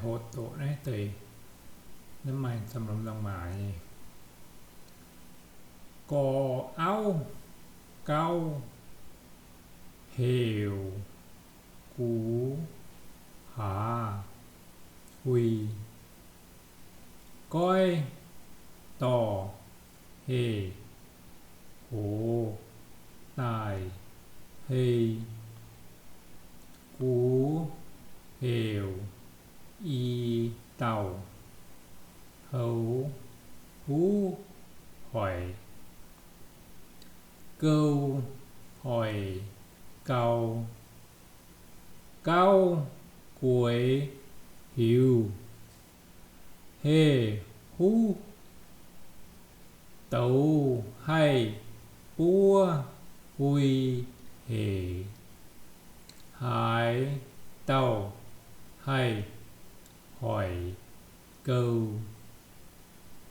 Hoqc doqc naaiv deix, naaiv maaih สำนวน dangh maaiz nyei. Gorx auv gauv heuc gux hlaax hui. Goiv dorh heh hoz daaih hei. Gux heuc i dauh houx huv hoic. Gou hoic gau. Gauv gueix hiuv heh huv douz haih buov hui hec. Haaix dauh haih hoic gou?